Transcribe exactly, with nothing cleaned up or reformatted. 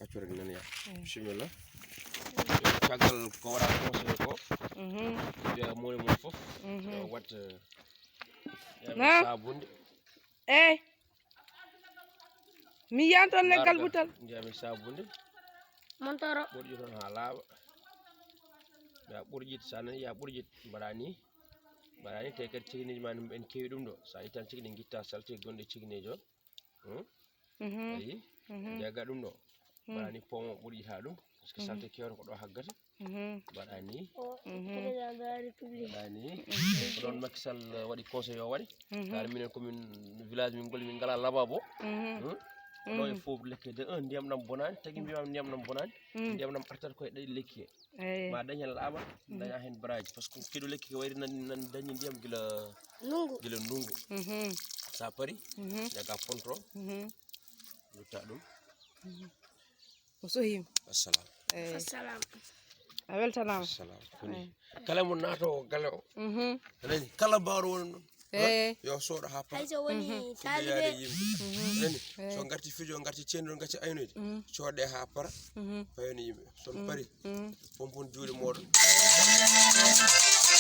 Accorde nan ya. Bismillah. Caggal ko waɗa conseil ko. Mbiya moni mon fof. Yo wat. Sabunde. Eyyi. Mi yiyan toon leggal butal. Njiyami sabunde. Montoro. Ɓurƴi toon ha laaɓa. Ya ɓurƴit sa nani ya ɓurƴit mbaɗa ni. Mbaɗa ni te kadi cikineji ma en kewi ɗum ɗo sa ittan cikine guitta salte gonɗe cikinejo. Ayi. Jagga ɗum ɗo. Mbaɗa ni pomo ɓurƴi ha ɗum. Parce que salte kewre ko ɗo haggata. Mbaɗa ni. Mbaɗa ni. Ko ɗon Macky Sall waɗi conseil o waɗi. Kala minen komin village min ngoli min ngala lababo. Ɗo e fof lekke de un ndiyam ɗam bonani tagi mbiyam ndiyam ɗam bonani. Ndiyam ɗam artat koye ɗaɗi lekki he. Ma dañ hen laaɓa daña hen baraji parce que keɗo lekki ko wayri nan nan dañi ndiyam gila Nungu. Gila ndungu. Sa pari. Jaga ponto. Lutta ɗum. O sohima. Assalam. Eyyi. Assalam. A weltanama. Assalam. Koni kala mo nato galle o. Nani kala bawɗo woni ɗon. Yo soɗo ha para. Hay so woni Yaade taalibe. Yimɓe. Nani so garti fijo garti cenɗo garti aynoji. Coɗɗe ha para. Payoni yimɓe son pari. Pompon juuɗe moɗon.